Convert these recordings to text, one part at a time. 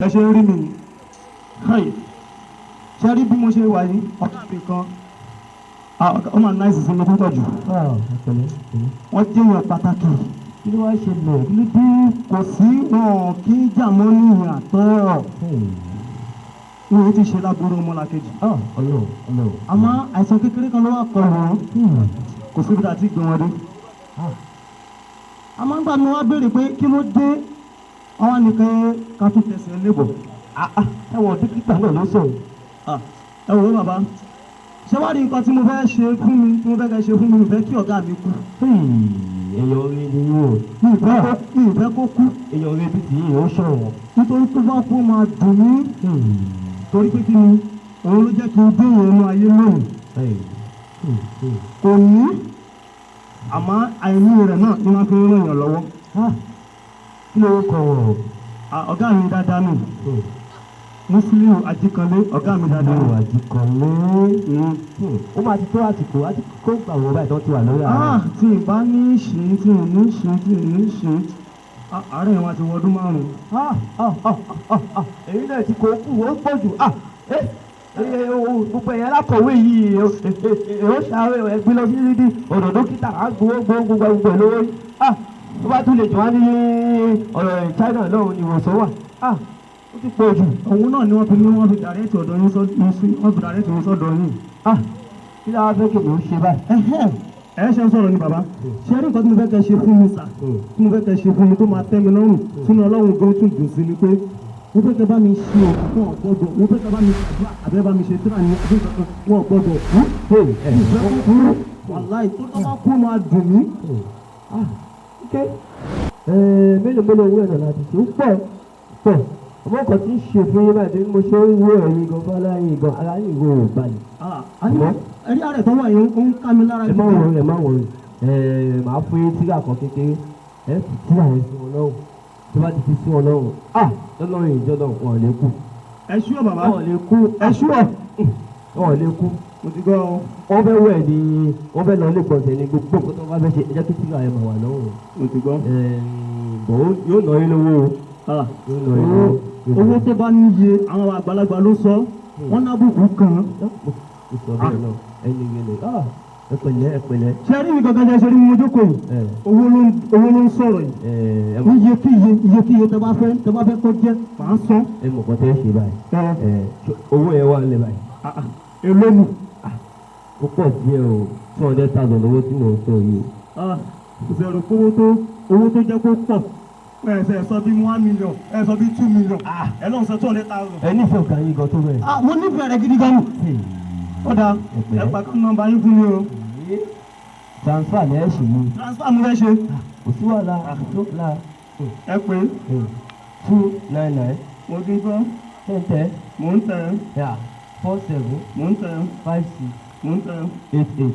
Ẹ ṣe ń rí mi yìí, ṣe rí bí mo ṣe wà yìí? Ọ̀gá mi kan, ó máa nice sí mi púpọ̀ jù. Wọ́n jẹ́ èèyàn pàtàkì. Kí ló wá ṣẹlẹ̀? Kí ló dé? Kò sí wọn kí jàmọ́ níyàn àtọ́ wọn ti ṣe lágbóró ọmọlàkejì. Ọlọ́run, Ọlọ́run. Àmọ́ àìsàn kékeré kan ló wà kọlù wọn, kò síbi tá a ti gbé wọn dé. Àmọ́ nígbà mi wá béèrè pé kí ló dé, àwọn nìkan ká tún tẹsẹ̀ lébọ̀. Táwọn dókítà náà ló sọ̀rọ̀. Ẹ wò ó bàbá, ṣé wàá rí nǹkan tí mo fẹ́ ṣe fún mi, tí mo fẹ́ kẹ́ ṣe fún mi? Mi fẹ́ kí ọ̀gá mi kú. Èèyàn orí ni yóò. Mi ì fẹ́ kó kú. Èèyàn orí bíi tìyín ó ṣọ̀wọ́n. Nítorí tó bá kú, ó máa dùn mí, torí pé kí ni, òun ló jẹ́ kí n dé ìrònú ayé lónìí. Kò ní, àmọ́ àìní rẹ̀ náà ni wọ́n fi ń ràn yàn lọ́wọ́. Kí ló ń kọ wọn? Ọ̀gá mi dáadáa nù, Musiliu Ajikanle, ọ̀gá mi dáadáa nù. Ajikanle, ó máa ti tó àsìkò àti kó gbà wọ́n báyìí tó ti wà lórí ààrẹ. Tí n bá ní ṣe, tí n ní ṣe, tí n ní ṣe, àárẹ̀ wọn ti wọ ọdún 5. Èyí náà ti kó kú, ó pọ̀ jù. Gbogbo ẹ̀yà alákọ̀wé yìí, ó ṣàárẹ̀, ẹgbẹ́ lọ sí ọ̀dọ̀ dókítà, á gbowó gbowó gbogbo ẹ̀ lówó. Tó bá tún lè jọ wá ní ọ̀rọ̀ China lọ́hùn ni ìwòsàn wà, ó ti pọ̀ jù. Òun náà ni wọ́n fi ní wọ́n fi direct ọ̀dọ̀ yín, wọ́n fi direct yín sọ́dọ̀ yín. Kí ló wá fẹ́ kí mò ń ṣe báyìí? Ẹ ṣe ń sọ̀rọ̀ ni bàbá. Ṣé rí nǹkan tí mo fẹ́ kẹ́ ṣe fún mi sà, tí mo fẹ́ kẹ́ ṣe fún mi tó máa tẹ́ mi lọ́rùn, sínú Ọlọ́run gan tún dùn sí ni pé mo fẹ́ kẹ́ bá mi ṣe òkú fún ọ̀gbọ́dọ̀, mo fẹ́ kẹ́ bá mi ṣàdúrà àbẹ́ bá mi ṣe tíra ní àbí nǹkan kan, wọn ò gbọ́dọ̀ kú. Ìfẹ́ kú, wàláì tó tọ́ bá kú máa dùn mí. Mélòó mélòó owó ẹ̀nà láti ṣe ó pọ̀ pọ̀, ọmọ kan tí ń ṣe fún yín báyìí, mo ṣe ń wo ẹ̀yin gan fọláyín gan, ara yín gan ò balẹ̀. Ẹ̀rí ààrẹ tó wà yìí ó ń ká mi lára. Ẹ má wọrí, ẹ má wọrí, màá fún yín tíra kan kékeré, ẹ fi tíra yẹn sí wọn lọ́rùn. Tó bá ti fi sí wọn lọ́rùn, lọ́lọ́run ìjọ náà, wọn ò lè kú. Ẹ ṣúọ̀ bàbá. Wọn ò lè kú. Ẹ ṣúọ̀. Wọn ò lè kú. Mo ti gbọ́ ọ. Wọ́n fẹ́ wẹ̀ ni, wọ́n fẹ́ lọ ilé gbọ̀nsẹ̀ ni, gbogbo nǹkan tó bá fẹ́ ṣe, ẹ jẹ́ kí tíra yẹn máa wà lọ́rùn. Mo ti gbọ́. Bọ̀ yóò ná yín lówó o. Yóò ná yín lówó. Owó tó bá níye, àwọn àgbàlagbà ló sọ wọ́n nábùkù kan. Mo sọ bẹ́ẹ̀ náà, ẹni rẹ̀, ẹ pẹ̀lẹ́, ẹ pẹ̀lẹ́. Ṣé rí mi gangan, ṣe rí mi, mo jókòó yìí, owó ló ń sọ̀rọ̀ yìí. Iye kí iye, iye kí iye tẹ bá fẹ́, tẹ bá fẹ́ kó jẹ́, màá san. Ẹ mọ̀ kọ́ tẹ́ ṣe báyìí. Owó yẹn wà nílẹ̀ báyìí. Èló ni? Ó pọ̀ díẹ̀ o, 200,000 lówó tí mò ń sọ yìí o. Zero kówó tó owó tó jẹ́ kó pọ̀, ẹ ṣe sọ bí 1 million, ẹ sọ bí 2 million, ẹ lọ́n sọ 200,000. Ẹ nífẹ̀ẹ́ ọ̀gá yín gan tó bẹ́ẹ̀. Mo nífẹ̀ẹ́ rẹ̀ gidi gan ni. Ó dáa, ẹ pa kí nọ́mbà yín fún mi o. Transfer ni ẹ ṣì yí. Transfer mo fẹ́ ṣe. Kò sí wàhálà, kò sí wàhálà. Ẹ pé. 299. Mo ti gbọ́. 10 10. Mò ń tẹ̀. 47. Mò ń tẹ̀. 56. Mò ń tẹ̀. 88.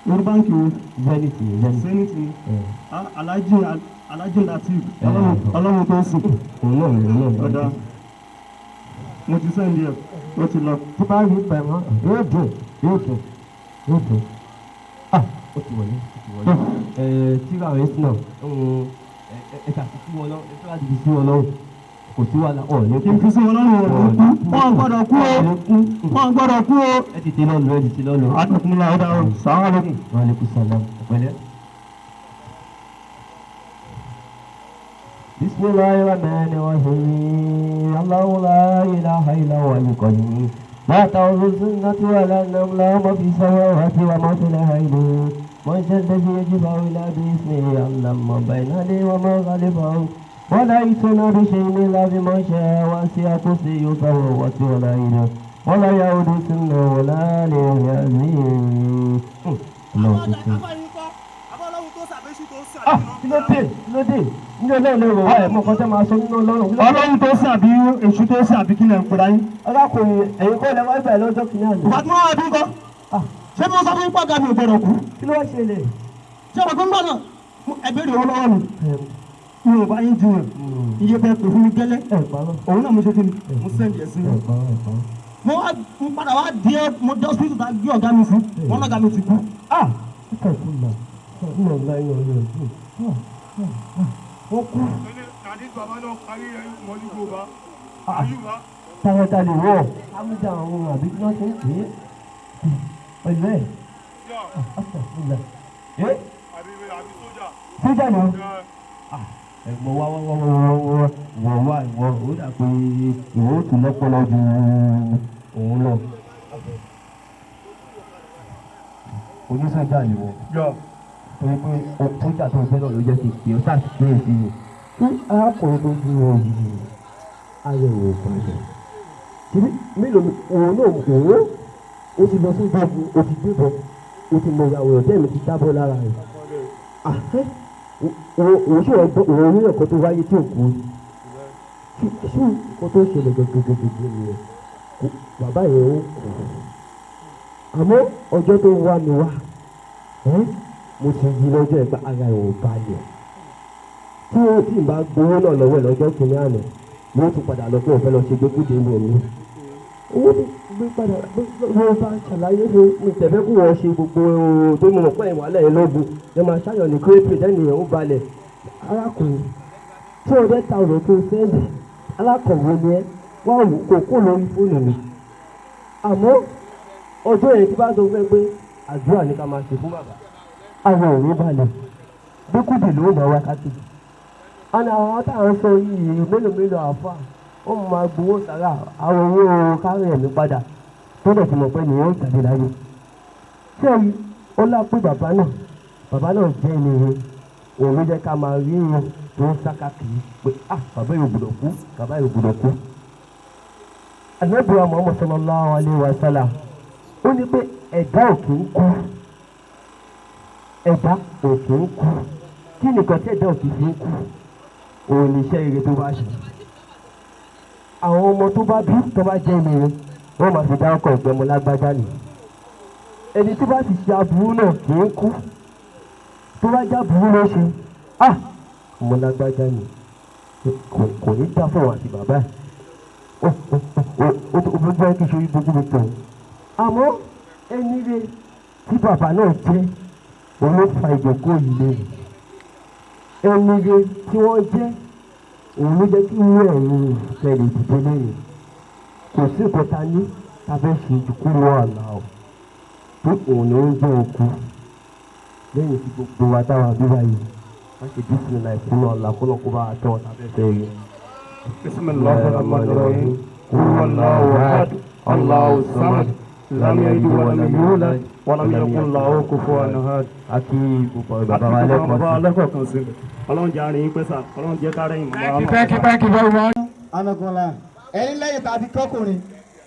Lórí báńkì o? Zenith, Zenith. Zenith ni. Alhaji, Alhaji Lateef Ọlọ́run tó sùn. Òun náà ni, òun náà ni. Ọ̀dà, mo ti send ẹ̀, ó ti lọ. Tó bá rí pẹ̀ mọ́, yóò dùn, yóò dùn, yóò dùn. Ó ti wọlé, ó ti wọlé. Tíra rẹ̀ sí náà, ẹ ṣàfi sí wọn lọ́wọ́, ẹ fẹ́ láti fi sí wọn lọ́wọ́, kò sí wàhálà, ọ̀ ní kú. Kí n fi sí wọn lọ́rùn, wọn kú, wọn gbọ́dọ̀ kú o, wọn gbọ́dọ̀ kú o. Ẹ tètè lọ lọ, ẹ tètè lọ lọ. Adùnkùnmílà, ọ̀dà o, sàwọn alẹ́kùn. Wa alaikum salam, pẹ̀lẹ́. بسم الله الرحمن الرحيم، الله لا إله إلا هو القيوم، لا تأخذه سنة ولا نوم، له ما في السماوات وما في الأرض، من ذا الذي يشفع إلا بإذنه، يعلم ما بين أيديهم وما خلفهم ولا يحيطون بشيء إلا بما شاء، وسع كرسيه السماوات والأرض ولا يؤوده حفظهما ولا العلي العظيم. Kí ló dé? Kí ló dé? Ní ọlọ́run lè rò wá ẹ̀ mọ́ nǹkan tẹ́ máa sọ nínú ọlọ́run. Ọlọ́run tó sàbí, èṣù tó sàbí, kí lẹ̀ ń pera yín? Arákùnrin, ẹ̀yin kọ́ lẹ wá ibà lọ́jọ́ kìíní àná. Ìgbà tí wọ́n wá bí kọ́, ṣé mo sọ fún yín pàgà mi ò gbọ́dọ̀ kú? Kí ló wá ṣẹlẹ̀? Ṣé ọ̀rọ̀ tó ń bọ̀ náà, ẹ béèrè owó lọ́wọ́ mi, mi ò bá yín jiyàn, iye bẹ́ẹ̀ pè fún mi gẹ́lẹ́, òun náà mo ṣe kí ni, mo send ẹ̀ sí yín. Mo wá mo padà wá díẹ̀, mo dé hospital tá a gbé ọ̀gá mi sí, wọ́n lọ́gàá mi ti kú. Ó kú. Àní bàbá náà parí mọ́lú Yorùbá. Ayúbá. Táwọn lè wọ̀ Amúdá àwọn àbí kí wọ́n ṣe ń pè é pẹ̀lú ẹ̀. Yà Ẹ́ àbí àbí sójà. sójà ni wọ́n. Yà Ẹ̀gbọ́n wá wá wá wá wá wọ̀ wá ìwọ ó dà pé ìwọ ó tún lọ́pọlọ ju òun lọ. Onísójà ni wọ́n yà torí pé sójà tó gbé náà ló jẹ́ kí pé ó ṣàkíyèsí i. Tí arákùnrin tó dúró yìí ayẹwo balẹ̀. Tìbí mélòó ni òun náà òun ó ti lọ sójú ogun, ó ti gbébọn, ó ti mọ ìyàwó rẹ̀ tẹ́ẹ̀mí ti jábọ́ lára rẹ̀. Àhẹ́ òun ṣe ọgbọ́n òun orí ẹ̀kọ́ tó wáyé tí ò kú. Ṣé nǹkan tó ṣẹlẹ̀ gẹ́gẹ́gẹ́gẹ́ nìyẹn? Bàbá yẹn ó kú. Àmọ́ ọjọ́ tó wá mi wá, ẹ́ mo ti yí lọ́jọ́ ẹ̀ pé ara ẹ̀ ò balẹ̀. Tí o tí ì bá gbowó náà lọ́wọ́ ẹ̀ lọ́jọ́ kìíní àná, yóò tún padà lọ pé òun fẹ́ lọ ṣe gbẹ́kúdé ní ẹ̀mí. Owó tó gbé padà ló bá ṣàlàyé fún mi tẹ̀fẹ́ kó wọ́n ṣe gbogbo tó mọ̀ pé ìwà lẹ́yìn lógun ẹ máa ṣàyàn ní kírépì lẹ́nu ẹ̀ ó balẹ̀. Arákùnrin 200,000 tó sẹ́ndì alákọ̀wé ni ẹ wá wò kó kó lórí fóònù mi. Àmọ́ ọjọ́ yẹn tí bá sọ fún ẹ pé àdúrà ní ká máa ṣe fún bàbá. Àwọn ò ní balẹ̀ gbẹ́kúdè ló máa wá káàkiri. Àná àwọn tá à ń sọ yìí mélòó mélòó àfa ó máa gbowó sára àwọn owó kárẹ̀ ẹ̀mí padà tó dẹ̀ ti mọ̀ pé nìyẹn ó jáde láyé. Ṣé ẹ̀yin ó lá pé bàbá náà bàbá náà jẹ́ ẹni rere òun ló jẹ́ ká máa rí irun tó ń sá káàkiri pé ah bàbá yóò gbọ́dọ̀ kú bàbá yóò gbọ́dọ̀ kú. Ànábì wa Muhammad sallallahu alaihi wa sallam ó ní pé ẹ̀dá ò kì í kú, ẹ̀dá ò kì í kú. Kí nìkan tí ẹ̀dá ò kì í fi ń kú? Òun ní iṣẹ́ ire tó bá ṣe. Àwọn ọmọ tó bá bí tó bá jẹ́ ẹni rere wọ́n máa fi dárúkọ ìgbẹ́mọ lágbájá ni. Ẹni tó bá sì ṣe aburú náà kì í kú, tó bá já burú ló ṣe ah ọmọ lágbájá ni kò ní dá fún òun àti bàbá ẹ̀ ó ó ó ó jẹ́ kí sori gbogbo mi tọ̀. Àmọ́ ẹni rere tí bàbá náà jẹ́ òun ló fa ìjókòó yìí lé. Ẹni rere tí wọ́n jẹ́ òun ló jẹ́ kí wú ẹ̀yìn tẹ̀lé ìdìbò lẹ́yìn. Kò sí nǹkan ta ní ta fẹ́ ṣe ju kú lọ àlà o tó òun ló ń jẹ́ òkú lẹ́yìn tí gbogbo wa táwa bí báyìí wọ́n ṣe bísímìlà ìkúlọ̀ ọ̀la kó lọ́ọ́ kó bá a tọ́ ọ̀tá fẹ́ fẹ́ yìí. Bismillahir Rahmanir Rahim. Huwallahu ahad, Allahu samad, lam yalid wa lam yulad, wa lam yakun lahu kufuwan ahad. A kí gbogbo bàbá wa lẹ́kọ̀ọ́ Bàbá sí. lẹ́kọ̀ọ́ kan sí. Ọlọ́run jẹ́ àárín yín pẹ́ sà, Ọlọ́run jẹ́ kárẹ́ yín màmá wa. Thank you, thank you very much. Anagunla ẹ̀yin lẹ́yìn tá a ti kọ́kùnrin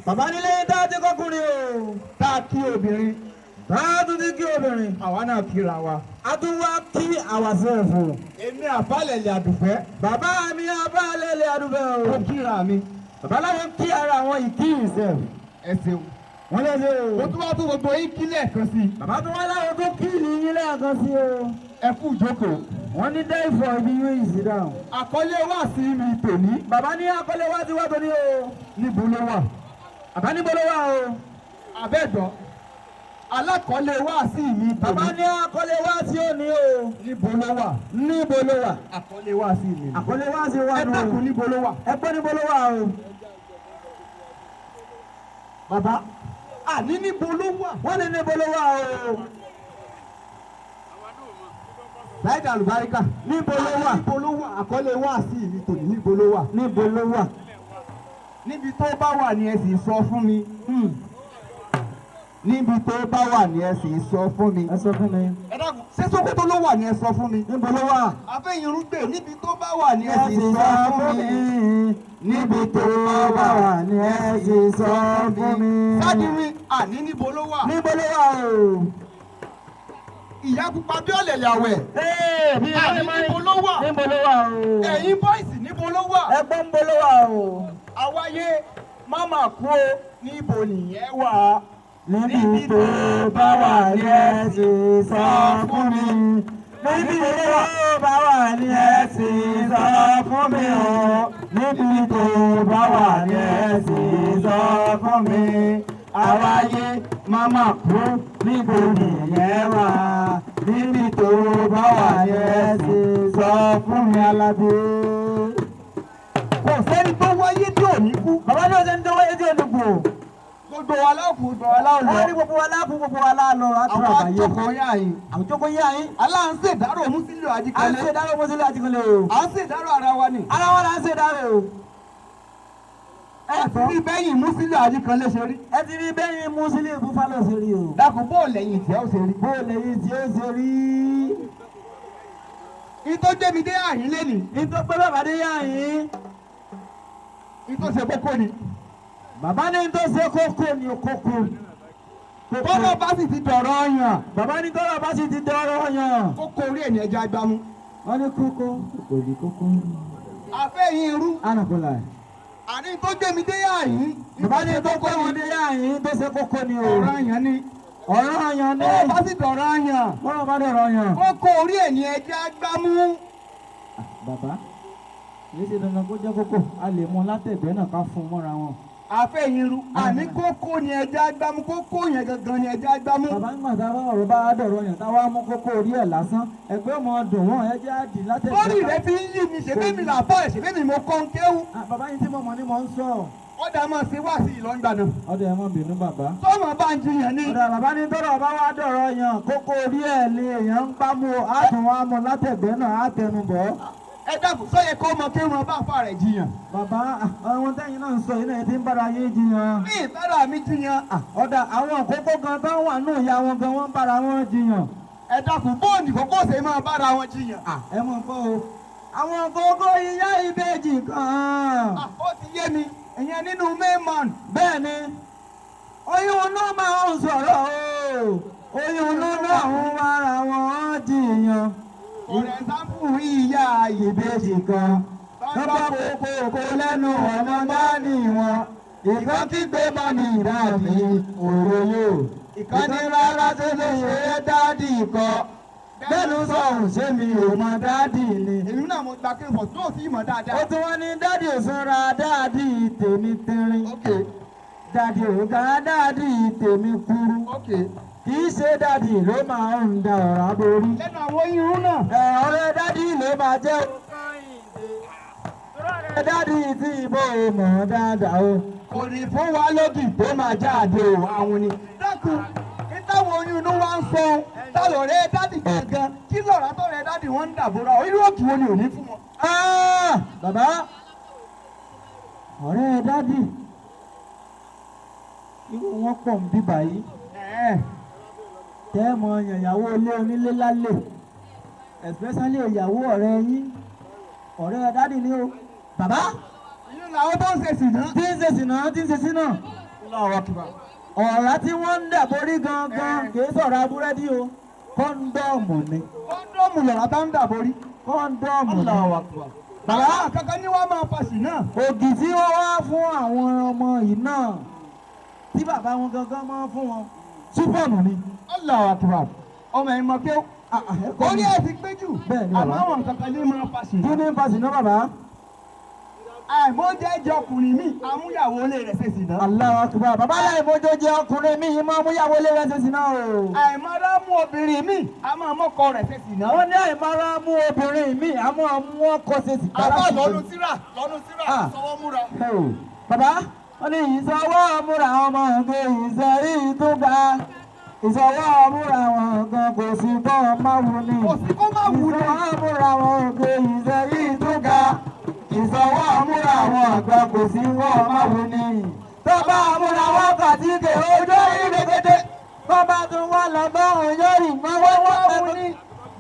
Bàbá ní lẹ́yìn tá a ti kọ́kùnrin o. tá a kí obìnrin Tá a tún ti kí obìnrin. àwa náà kíra wa. A tún wá kí ourselves o. Èmi àfàlẹ̀lẹ̀ àdùfẹ́ Bàbá mi abálẹ̀lẹ̀ àdúgbò ó o. kíra mi. Bàbá láwọn kí ara àwọn ìkí himself. Ẹ ṣeun. Wọ́n lè ṣe Mo o. tún wá tún gbogbo yín kí lẹ́ẹ̀kan sí i. Bàbá tún wá láwọn tó kí ìlú yín lẹ́ẹ̀kan sí o. Ẹ kú ìjókòó. Wọ́n ní therefore ibi yóò yìí sí dáhùn. Àkọlé wá sí mi tòní. Bàbá ní akọ́lé wá sí wá tó ní o. Níbo ló wà? Bàbá níbo ló wà o. Àbẹ́gbọ́n. Alákọ̀ọ́lé wá sí mi tòní. Bàbá ní akọ́lé wá sí òní o. Níbo ló wà? Níbo ló wà? Àkọlé wá sí mi. Àkọlé wá sí wá Ẹ nù o. dákun, níbo ló wà? Ẹ gbọ́ níbo ló wà o. Bàbá àní níbo ló wà? Wọ́n ní níbo ló wà o. Láìda àlùbáríkà. Níbo ló wà? Níbo ló wà? Àkọlé wá sí mi tòní, níbo ló wà? Níbo ló wà? Níbi tó bá wà ni ẹ sì sọ fún mi. Níbi tó bá wà ni ẹ sì sọ fún mi. Ẹ sọ fún mi. Ẹ dákun, ṣé Sókótó ló wà ni ẹ sọ fún mi? Níbo ló wà? Afẹ́yìnrúgbè, níbi tó bá wà ni ẹ sì sọ fún mi. Níbi tó bá wà ni ẹ sì sọ fún mi. Sádìrí àní níbo ló wà? Níbo ló wà o? Ìyá pupa bí ọ̀lẹ̀lẹ̀ àwẹ̀. Ee, bí Àní níbo ló wà? Níbo ló wà o? Ẹ̀yin boys, níbo ló wà? Ẹ gbọ́ níbo ló wà o? Àwáyé máma kú o, níbo nìyẹn wà? Níbi tó bá wà ní ẹ sì sọ fún mi. Níbi tó bá wà ní ẹ sì sọ fún mi o. Níbi tó bá wà ní ẹ sì sọ fún mi. Àwáyé máma kú, níbo nìyẹn wà? Níbi tó bá wà ní ẹ sì sọ fún mi, Alábí. Kò sẹ́ni tó wáyé tí ò ní kú. Bàbá ní ọjọ́ ní tó wáyé tí ò ní kú o. Gbogbo wa láòkú, gbogbo wa láòlọ. Wọ́n ní gbogbo wa láàkú, gbogbo wa láàlọ́ àtúrà Àwọn àbáyé. àjọkọ̀ yá yìí. Àwọn jókòó yá yín. Aláǹsèdárò Musiliu À ń Ajíkanlé. ṣe ìdárò Musiliu Ajíkanlé o. À ń ṣèdárò ara wa ni. Ara wa là ń ṣe ìdárò o. Ẹ ti rí bẹ́yìn Musiliu Ajíkanlé ṣe rí. Ẹ ti rí bẹ́yìn Musiliu Buffalo ṣe rí o. Dákun, bó lẹ́yìn tí ó ṣe rí. Bó lẹ́yìn tí ó ṣe rí. Ìtọ́ gbé mi dé àyín lẹ́nìí. Ìtọ́ pé bàbá dé yá yín. Ìtọ́ ṣe kókó ni. Bàbá ní tó ṣe kókó ni kókó. Bọ́lá bá sì ti dọ̀rọ̀ ọyàn. Bàbá ní tọ́lọ̀ bá sì ti dọ̀rọ̀ ọyàn. Kókó orí ẹ̀ ní ẹja gbámú. Wọ́n ní kókó. Kò ní kókó. Àfẹ́yìn irú. Anakola. Àní tó gbé mi dé àyín. Bàbá ní tó pé wọn dé yá yín tó ṣe kókó ni o. Ọ̀rọ̀ ọyàn ni. Ọ̀rọ̀ ọyàn ni. Bọ́lá bá sì dọ̀rọ̀ ọyàn. Bọ́lá bá dọ̀rọ̀ ọyàn. Kókó orí ẹ̀ ní ẹja gbámú. Bàbá, kì í ṣe dandan kó jẹ́ kókó, a lè mú látẹ̀gbẹ́ náà ká fún un mọ́ra wọn. Àfẹ́yìn irú. Àní kókó ni ẹja gbámú. Kókó yẹn gangan ni ẹja gbámú. Bàbá ń gbà tá a bá ọ̀rọ̀ bá dọ̀rọ̀ ọyàn táwa mú kókó orí ẹ̀ lásán, ẹgbẹ́ ọmọ dùn wọ́n, ẹ jẹ́ àdì látẹ̀gbẹ́. Lórí rẹ ti ń yí mi, ṣèbí mi làbọ̀ ẹ̀, ṣèbí mi mo kọ́ ń kéwú. Ah, bàbá yín tí mo mọ̀ ni mò ń sọ. Ọ̀dà máa ṣe wá sí ìlọ́ngbà náà. Ọdẹ ẹ má bínú bàbá. Tọ́mọ bá ń jiyàn ni. Ọ̀dà bàbá ní tọ́rọ̀ bá wá dọ̀rọ̀ yàn kókó orí ẹ̀ lè èèyàn ń bá mú o, á tún wá mú látẹ̀gbẹ́ náà á tẹnu bọ̀. Ẹ dákun, sọ́yẹ kó mọ kí wọn bá fa rẹ̀ jiyàn. Bàbá, àwọn tẹ́yìn náà ń sọ yìí náà ti ń bára yín jiyàn. Ní ìbára mi jiyàn. Ọ̀dà àwọn kókó gan tó wà nù ìyá wọn gan wọ́n ń bára wọn jiyàn. Ẹ dákun, bóònù kókó ṣe máa bára wọn jiyàn. Ẹ mọ̀ kọ́ o. Àwọn kókó ìyá ìbejì kan. Ó ti yé mi, ìyẹn nínú maimon. Bẹ́ẹ̀ ni, oyún inú máa ń sọ̀rọ̀ o. Oyún inú náà ń bára wọn jiyàn. For example, ìyá Ìbejì kan lọ́pọ̀ kókó lẹ́nu ọ̀nà dání wọn. Ìkan kígbe mọ́ mi dàbí òròyò. Ìkan ní rárá tó lè ṣe é dádì kọ. Bẹ́ẹ̀ni sọ̀rùn ṣé mi ò mọ dádì ni. Èmi náà mo gba kéwòn tó sì mọ̀ dáadáa. Ó tún wọ́n ní dádì ò sanra, dádì tèmi tínrín. Dádì ò ga, dádì tèmi kúrú. Kì í ṣe dádì ló máa ń da ọ̀rá borí. Lẹ́nu àwọn irun náà. Ọ̀rẹ́ dádì ló máa jẹ́ o. Ọ̀rẹ́ dádì tí ìbò mọ̀ dáadáa o. Kò ní fún wa lódì tó máa jáde o, àwọn ni. Dákun, ìtàwọn oyún inú wa ń sọ táwọn ọ̀rẹ́ dádì gangan kí lọ́ọ̀rá tọ̀rẹ́ dádì wọ́n ń dàbòrà irú òkè wo ni ò ní fún wọn. Bàbá, ọ̀rẹ́ dádì irú wọn pọ̀ ń bí báyìí. Tẹ́ mọ ìyàwó ilé onílé lálẹ́, especially ìyàwó ọ̀rẹ́ yín, ọ̀rẹ́ dádì ni o. Bàbá, ìyún làwọn tó ń ṣe sìná. tí ń ṣe sìnà, tí ń ṣe sínà. Ọ̀rá tí wọ́n ń dà borí gangan kì í sọ̀rọ̀ abúrẹ́dì o, kọ́ńdọ̀mù ni. Kọ́ńdọ̀mù lọ̀rá tá ń dà borí. Kọ́ńdọ̀mù ni. Bàbá kankan ní wàá máa fa sìná. Ògì tí wọ́n wá fún àwọn ọmọ yìí náà tí bàbá wọn gangan máa ń fún wọn súpọ̀nù ni. Allahu Akbar. Ọmọ ẹ̀ mọ̀ pé orí ẹ̀ ti pé jù. Bẹ́ẹ̀ ni àmọ́ bàbá. àwọn kankan ní máa fa sìná. Kí ni ń fa sìná bàbá? Àìmọ́jẹ́ jẹ́ ọkùnrin mi, amúyàwó ilé rẹ̀ ṣe sìná. Allahu Akbar. Bàbá láìmọ́jọ́ jẹ́ ọkùnrin mi yìí máa múyàwó ilé rẹ̀ ṣe sìná o. Àìmọ́ra mú obìnrin mi, a máa mọ́kọ rẹ̀ ṣe sìná. Wọ́n ní àìmọ́ra mú obìnrin mi, àmọ́ mú ọkọ ṣe sìná. Àbá lọ́nu tíra, lọ́nu tíra, sọwọ́ múra. Bàbá, wọ́n ní ìsọwọ́ múra ọmọ òde ìṣẹ́rí tó ga. Ìsọwọ́ múra wọn gan kò sí bọ́ máa wù ní. Kò sí kó má wù ní. Ìsọwọ́ múra wọn òde ìṣẹ́rí tó ga. Ìsọwọ́ múra wọn gan kò sí wọ́n máa wù ní. Tọ́ba múra wọn kàtíkè ojú ìrèkété. Bọ́ba tún wá lọ bá òun yóò rìn mọ́ wọ́n wù ní.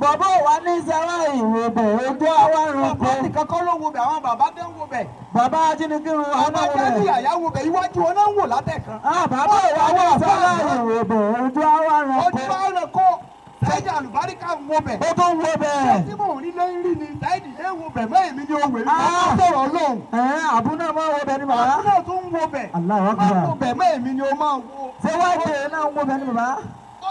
Bọ̀bọ̀ wa ní sẹ́wọ́n ìwòbò ojú àwọn Bàbá ẹranko. nìkan kọ́ ló wo bẹ̀, àwọn bàbá dẹ́ ń wo bẹ̀. Bàbá ajínigbìrún Bàbá àwọn jáde rẹ̀. àyà wo bẹ̀, iwájú wọn náà ń wò látẹ̀kan. Bàbá wa ní sẹ́wọ́n ìwòbò ojú àwọn ẹranko. Ojú ẹranko, Sáyidì Àlùbáríkà ń wo bẹ̀. Ó tún wo bẹ̀. Tí mò ń rí lé ń rí ni, Sáyidì lé wo bẹ̀, mọ́ èmi ni òwe mi. Bàbá sọ̀rọ̀ lóhùn. Àbúrò náà máa wo bẹ̀ ni bàbá. Àbúrò tún ń wo bẹ̀. Allahu Máa Akbar. wo bẹ̀, mọ́ èmi ni ó máa wo. Ṣé wáá ìpè náà ń wo bẹ̀ ni bàbá?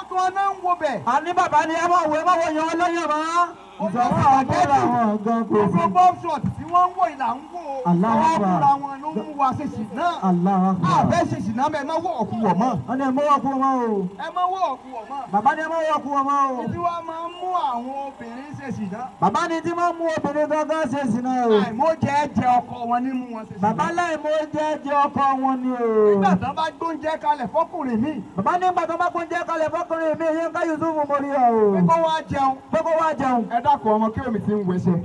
Ojú wọn náà ń wo bẹ̀. Àní bàbá ni ẹ máa wo, ẹ máa wo yan ọlọ́yàn mọ́. Ìsọ̀rọ̀ àbúrò àwọn gan kò sí. Gbogbo bomb shot tí wọ́n ń wò ìlà ń wò ó. Allahu Wọ́n Akbar. fúnra wọn ló mú wa ṣe sì náà. Allahu Akbar. Àbẹ́ ṣe sì náà bẹ́ẹ̀ má wọ̀ ọ̀kú wọ̀ mọ́. Wọ́n ní ẹ mọ́ wọ́n kú wọn o. Ẹ má wọ̀ ọ̀kú wọ̀ mọ́. Bàbá ní ẹ mọ́ wọ́n kú wọn mọ́ o. Ìdí wa máa ń mú àwọn obìnrin ṣe sì náà. Bàbá ní tí máa ń mú obìnrin gángan ṣe sì náà o. Àìmọ́jẹ jẹ ọkọ wọn ní mú wọn ṣe sì náà. Bàbá láì mọ oúnjẹ jẹ ọkọ wọn ni o. Nígbà tán bá gbóúnjẹ kalẹ̀ fọ́kùnrin mi. Bàbá ní ìgbà tó bá gbóúnjẹ kalẹ̀ fọkùnrin mi yín ká Yusuf mo rí ọ o. Pé kó wá jẹun. Pé kó wá jẹun. Ẹ dákun ọmọ kí omi ti ń wẹsẹ̀.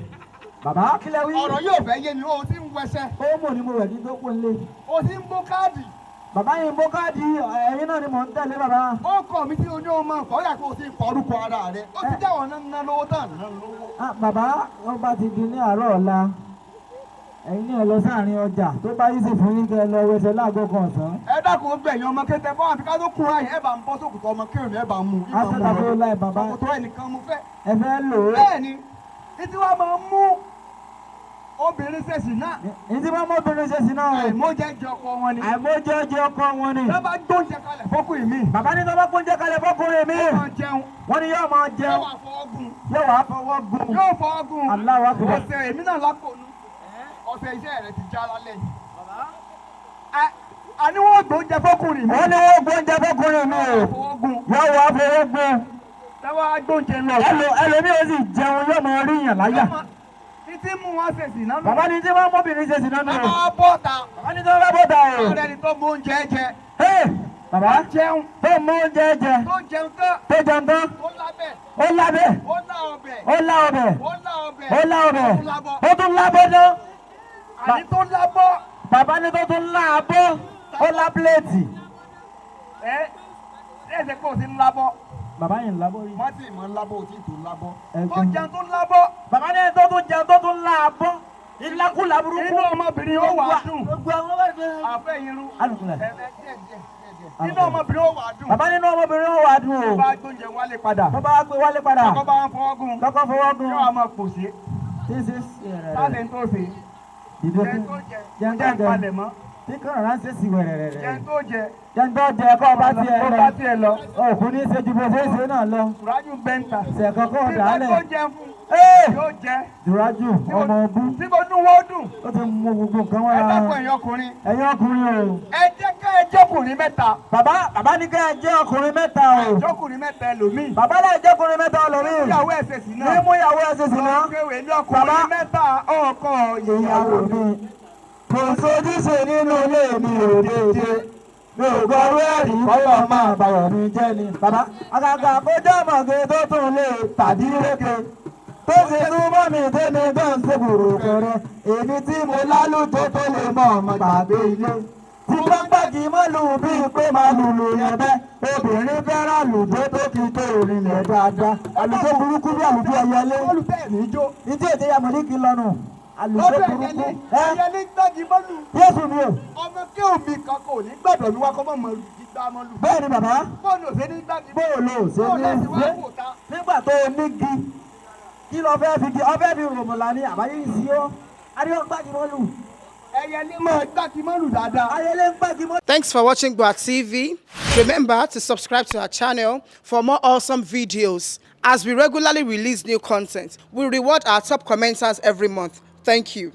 Bàbá kílẹ̀ wí. Ọ̀rọ̀ yóò fẹ́ yé mi, o ti ń wẹsẹ̀. Ó mọ̀ ní mo wẹ̀ kí n tó kún lé. O ti ń bó káàdì. Bàbá yìí ń bó káàdì ẹ̀yin náà ni mò ń tẹ̀lé bàbá. Ó kọ̀ mí tí oní ọmọ ọkọ̀ yà kó o ti ń kọ orúkọ ara rẹ̀. Ó ti jáwọ́ náà ná lówó tán ná lówó. Ah, bàbá wọn bá ti di ní àárọ̀ ọ̀la ẹ̀yin náà lọ sáàrin ọjà tó bá yí sí fún yín kẹ́ ẹ lọ wẹsẹ̀ láago kan ọ̀sán. Ẹ dákun ó gbẹ̀yìn ọmọ kété fún àfi ká tó kúra yìí ẹ bá ń bọ́ sókùtù ọmọ kéwòn ẹ bá ń mú. Asọ́tàbó láì bàbá. Sókùtù ẹnìkan mo fẹ́. Ẹ fẹ́ lò ó. Bẹ́ẹ̀ni, títí wàá máa mú obìnrin ṣèṣì náà. Ní tí wọ́n mú obìnrin ṣe sí náà o. Àìmọ́jẹ jẹ ọkọ wọn ni. Àìmọ́jẹ jẹ ọkọ wọn ni. Tọ́ bá gbóúnjẹ kalẹ̀ fọ́kùnrin mi. Bàbá ní tó bá gbóúnjẹ kalẹ̀ fọkùnrin mi. Ó máa jẹun. Wọ́n ní yóò máa Yóò jẹun. wá fọwọ́ gùn. Yóò wá fọwọ́ gùn. Yóò fọwọ́ gùn. Allahu Akbar. Ọ̀sẹ̀ èmi náà lápònú. Ọ̀sẹ̀ iṣẹ́ rẹ̀ ti já lálẹ́ yìí. Àní wọ́n gbóúnjẹ fọ́kùnrin mi. Wọ́n ní wọ́n gbóúnjẹ fọkùnrin mi o. Fọwọ́ gùn. Yóò wá fọwọ́ gùn. Tẹ́wọ́ á gbóúnjẹ lọ. Ẹlòmíì ó sì jẹun yóò máa rí yàn láyà. Títí mú wọn ṣèṣì náà. Bàbá ní tí wọ́n mú obìnrin ṣe sí náà nù. Bàbá bọ́ta. Bàbá ní tí wọ́n bá bọ́ta o. Ọ̀rẹ́ ni tó mú oúnjẹ jẹ. Hey, bàbá Jẹun. tó mú oúnjẹ jẹ Tó jẹun tán. tó jẹun tán Ó lábẹ̀. ó lábẹ́ Ó lá ọbẹ̀. ó lá ọbẹ̀ Ó lá ọbẹ̀. ó lá ọbẹ̀ Ó lábọ́. ó tún lábọ́ tán. Àní tó lábọ́. Bàbá ní tó tún lá abọ́ ó lá pílẹ̀tì. Ẹ ẹ ṣe kó o ti ń lábọ́. Bàbá yìí ń lábọ́ rí. Má sì mọ̀ ń lábọ́ o ti tó lábọ́. Ẹ Tó jẹun tó lábọ́. Bàbá ní tó tún jẹun tó tún lá abọ́ ìlákùlà burúkú. Inú ọmọbìnrin ó wà á dùn. Gbogbo àwọn bá gbé. Àfẹ́ irun. Alùpùpù. Ẹ ẹ díẹ̀ díẹ̀ díẹ̀ díẹ̀. Inú ọmọbìnrin ó wà á dùn. Bàbá nínú ọmọbìnrin ó wà á dùn o. Bá gbóúnjẹ wálé padà. Bàbá wa gbé wálé padà. Kọ́kọ́ bá ń fọwọ́ gùn. Kọ́kọ́ fọwọ́ gùn. Yóò wá máa pòṣé. Tí ń ṣe Sáà tó ṣe. Dìde Jẹun fún. tó jẹ. Jẹun tó Jẹun jẹ. palẹ̀ mọ́. Tí kàn ránṣẹ́ sí wẹ̀rẹ̀rẹ̀. Jẹun tó jẹ. Jẹun tó jẹ kọ́ ọba tiẹ̀ Ó lọ. bá tiẹ̀ lọ. Òkú ní í ṣe ju bó ṣe é ṣe náà lọ. Sùrájú bẹ́ńtà. Ṣẹ̀kọ́ kọ́ Tí bá dàálẹ̀. tó jẹun fún. Ee! Yóò jẹ. Dùrájù ọmọ ọbú. Tí mo nú wọ́n dùn. Ó ti mú gbogbo nǹkan Ẹ wá. dákun ẹ̀yin ọkùnrin. Ẹ̀yin ọkùnrin o. Ẹ jẹ́ ká ẹ jọ́kùnrin mẹ́ta. Bàbá bàbá ní ká ẹ jẹ́ ọkùnrin mẹ́ta o. Jọ́kùnrin mẹ́ta ẹlòmíì. Bàbá náà jẹ́ ọkùnrin mẹ́ta ọlọ́rin. Ìyàwó ẹ̀sẹ̀ sí náà. Ní mú ìyàwó ẹ̀ ṣe sì náà. Kéwèé ní ọkùnrin Bàbá. mẹ́ta ọkọ Ìyàwó ìyàwó mi. mi. Kò sojúṣe nínú ilé mi ò déédéé. Mi ò gbọ́rú ẹ̀rí kọ́lọ̀ máa bàyọ̀ mi jẹ́ ni. Bàbá àgàgà kójọ́ ọmọge tó tún lè tàbí réke. Tó ṣe súnmọ́ mi tẹ́mi tó ń ṣe kùrùkùrù. Èmi tí mo lálùjọ tó lè mọ̀ ọmọ gbàgbé ilé. Tí bá ń gbàgì mọ́ lù bíi pé máa lùlù yẹn bẹ́. Obìnrin fẹ́ràn àlùjọ tó fi tó ìrìnlẹ̀ dáadáa. Àlùjọ burúkú bí àlùjọ ẹyẹlé. Olùfẹ́ mi jó. Ìdí èdè Yamọ̀líkì lọ́nu. Àlùjọ Lọ́dọ̀ burúkú. ẹ̀yẹlé. Ẹ́ Ẹ̀yẹlé gbági mọ́lù. Jésù mi o. Ọmọ kéwòn mi kan kò ní gbàdọ̀ mi wá kọ́ mọ́ mọ́ gbígbá mọ́lù. Bẹ́ẹ̀ ni bàbá. Bọ́ọ̀lù òsè ní gbági Bóòlù ò ṣe Bọ́ọ̀lù ní láti wá ṣe. wò ta. Nígbà tó o ní gi, kí lọ fẹ́ fi gi, ọ fẹ́ fi ròmùlà ni àbáyé sí ó. Adéwọ̀n gbági mọ́lù. Ẹ̀yẹlé máa gbági mọ́lù dáadáa. Ayẹlé ń gbági mọ́lù. Thanks for watching Gua TV. Remember to subscribe to our channel for more awesome videos. As we regularly release new content, we reward our top commenters every month. Thank you.